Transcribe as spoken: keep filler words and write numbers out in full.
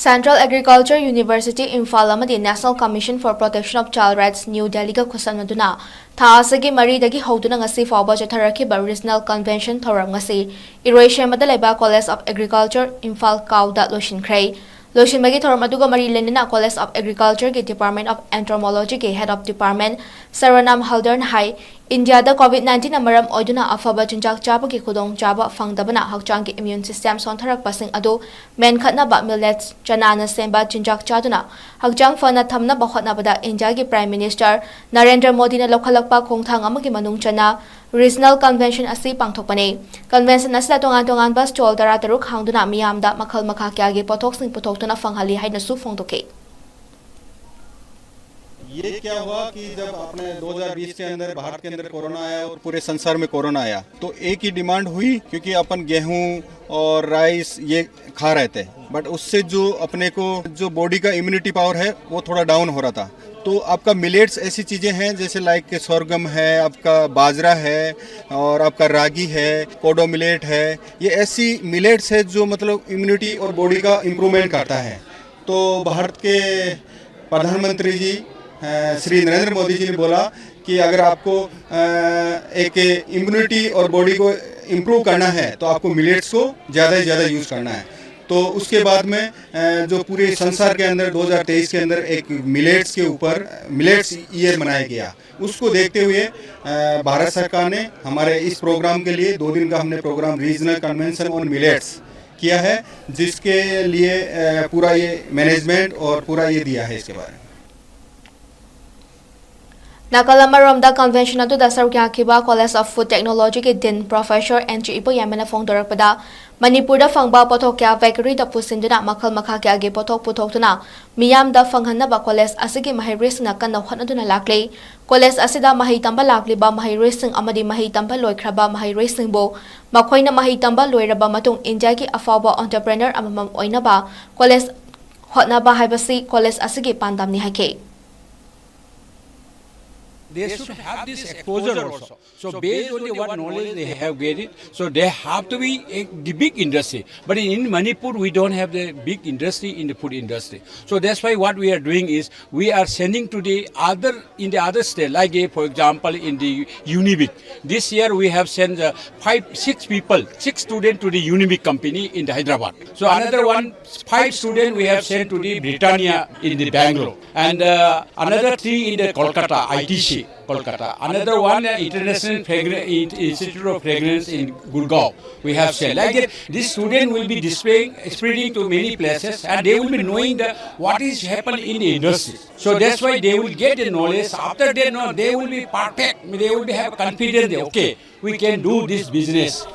Central Agriculture University Imphal ꯑꯃꯗꯤ National Commission for Protection of Child Rights New Delhi ꯒ ꯈꯨꯠꯁꯝꯅꯗꯨꯅ ꯊꯥ ꯑꯁꯤꯒꯤ ꯃꯔꯤꯗꯒꯤ ꯍꯧꯗꯨꯅ ꯉꯁꯤ ꯐꯥꯎꯕ ꯆꯠꯊꯔꯛꯈꯤꯕ Regional Convention ꯊꯧꯔꯝ ꯉꯁꯤ ꯏꯔꯣꯏꯁꯦꯝꯕꯗ ꯂꯩꯕ College of Agriculture Imphal ꯀꯥꯎꯗ ꯂꯣꯏꯁꯤꯟꯈ꯭ꯔꯦ꯫ ꯂꯣꯏꯁꯤꯟꯕꯒꯤ ꯊꯧꯔꯝ ꯑꯗꯨꯒ ꯃꯔꯤ ꯂꯩꯅꯅ College of Agriculture ꯒꯤ Department of Entomology ꯒꯤ Head of Department ꯁꯔꯋꯅꯥꯝ ꯍꯜꯗꯔꯅ ꯍꯥꯏ, ꯏꯟꯗꯤꯌꯥꯗ COVID nineteen ꯅ ꯃꯔꯝ ꯑꯣꯏꯗꯨꯅ ꯑꯐꯕ ꯆꯤꯟꯖꯥꯛ ꯆꯥꯕꯒꯤ ꯈꯨꯗꯣꯡꯆꯥꯕ ꯐꯪꯗꯕꯅ ꯍꯛꯆꯥꯡꯒꯤ immune system ꯁꯣꯟꯊꯔꯛꯄꯁꯤꯡ ꯑꯗꯨ ꯃꯦꯟꯈꯠꯅꯕ millet, ꯆꯅꯥꯅ ꯁꯦꯝꯕ ꯆꯤꯟꯖꯥꯛ ꯆꯥꯗꯨꯅ ꯍꯛꯆꯥꯡ ꯐꯅ ꯊꯝꯅꯕ ꯍꯣꯠꯅꯕꯗ ꯏꯟꯗꯤꯌꯥꯒꯤ Prime Minister ꯅꯔꯦꯟꯗ꯭ꯔ ꯃꯣꯗꯤꯅ ꯂꯧꯈꯠꯂꯛꯄ ꯈꯣꯡꯊꯥꯡ ꯑꯃꯒꯤ ꯃꯅꯨꯡ ꯆꯟꯅ Regional Convention ꯑꯁꯤ ꯄꯥꯡꯊꯣꯛꯄꯅꯤ꯫ Convention ꯑꯁꯤꯗ ꯇꯣꯉꯥꯟ ꯇꯣꯉꯥꯟꯕ stall ꯇꯔꯥꯇꯔꯨꯛ ꯍꯥꯡꯗꯨꯅ ꯃꯤꯌꯥꯝꯗ ꯃꯈꯜ ꯃꯈꯥ ꯀꯌꯥꯒꯤ ꯄꯣꯠꯊꯣꯛꯁꯤꯡ ꯄꯨꯊꯣꯛꯇꯨꯅ ꯐꯪꯍꯜꯂꯤ ꯍꯥꯏꯅꯁꯨ ꯐꯣꯡꯗꯣꯛꯈꯤ꯫ ये क्या हुआ कि जब अपने दो हज़ार बीस के अंदर भारत के अंदर कोरोना आया और पूरे संसार में कोरोना आया, तो एक ही डिमांड हुई, क्योंकि अपन गेहूं और राइस ये खा रहे थे, बट उससे जो अपने को जो बॉडी का इम्यूनिटी पावर है, वो थोड़ा डाउन हो रहा था। तो आपका मिलेट्स ऐसी चीज़ें हैं, जैसे लाइक सोरगम है, आपका बाजरा है, और आपका रागी है, कोडो मिलेट है। ये ऐसी मिलेट्स है जो मतलब इम्यूनिटी और बॉडी का इम्प्रूवमेंट करता है। तो भारत के प्रधानमंत्री जी, अ, श्री नरेंद्र मोदी जी ने बोला कि अगर आपको, अ, एक इम्यूनिटी और बॉडी को इम्प्रूव करना है, तो आपको मिलेट्स को ज़्यादा से ज़्यादा यूज़ करना है। तो उसके बाद में, अ, जो पूरे संसार के अंदर दो हज़ार तेईस के अंदर एक मिलेट्स के ऊपर मिलेट्स ईयर मनाया गया, उसको देखते हुए, अ, भारत सरकार ने हमारे इस प्रोग्राम के लिए, दो दिन का हमने programme, Regional Convention on Millets किया है, जिसके लिए, अ, पूरा ये मैनेजमेंट और पूरा ये दिया है इसके बारे में। ꯅꯥꯀꯜ ꯑꯃꯔꯣꯝꯗ, convention ꯑꯗꯨꯗ ꯁꯔꯨꯛ ꯌꯥꯈꯤꯕ College of Food Technology ꯒꯤ Dean Professor ꯑꯦꯟ ꯖꯤ ꯏꯕꯣꯌꯥꯏꯃꯅ ꯐꯣꯡꯗꯣꯔꯛꯄꯗ, ꯃꯅꯤꯄꯨꯔꯗ ꯐꯪꯕ ꯄꯣꯠꯊꯣꯛ ꯀꯌꯥ factory ꯗ ꯄꯨꯁꯤꯟꯗꯨꯅ ꯃꯈꯜ ꯃꯈꯥ ꯀꯌꯥꯒꯤ ꯄꯣꯠꯊꯣꯛ ꯄꯨꯊꯣꯛꯇꯨꯅ ꯃꯤꯌꯥꯝꯗ ꯐꯪꯍꯟꯅꯕ college ꯑꯁꯤꯒꯤ ꯃꯍꯩꯔꯣꯏꯁꯤꯡꯅ ꯀꯟꯅ ꯍꯣꯠꯅꯗꯨꯅ ꯂꯥꯛꯂꯤ꯫ College ꯑꯁꯤꯗ ꯃꯍꯩ ꯇꯝꯕ ꯂꯥꯛꯂꯤꯕ ꯃꯍꯩꯔꯣꯏꯁꯤꯡ ꯑꯃꯗꯤ ꯃꯍꯩ ꯇꯝꯕ ꯂꯣꯏꯈ꯭ꯔꯕ ꯃꯍꯩꯔꯣꯏꯁꯤꯡꯕꯨ ꯃꯈꯣꯏꯅ ꯃꯍꯩ ꯇꯝꯕ ꯂꯣꯏꯔꯕ ꯃꯇꯨꯡ ꯏꯟꯗꯤꯌꯥꯒꯤ ꯑꯐꯥꯎꯕ entrepreneur ꯑꯃꯃꯝ ꯑꯣꯏꯅꯕ college ꯍꯣꯠꯅꯕ ꯍꯥꯏꯕꯁꯤ college ꯑꯁꯤꯒꯤ ꯄꯥꯟꯗꯝꯅꯤ ꯍꯥꯏꯈꯤ꯫ They should have this exposure also. So based on the what knowledge they have gained, so they have to be a the big industry. But in Manipur, we don't have the big industry in the food industry. So that's why what we are doing is we are sending to the other, in the other state, like, eh, for example, in the Unibic. This year we have sent uh, five, six people, six students to the Unibic company in the Hyderabad. So another one, five students we have sent to the Britannia in the Bangalore, and uh, another three in the Kolkata I T C. Kolkata. Another one, uh, International Fragrance Institute of Fragrance in Gurgaon. We have said like that. This student will be displaying, spreading to many places, and they will be knowing the what is happening in the industry. So that's why they will get the knowledge. After they know, they will be perfect. They will be have confidence. That, okay, we can do this business.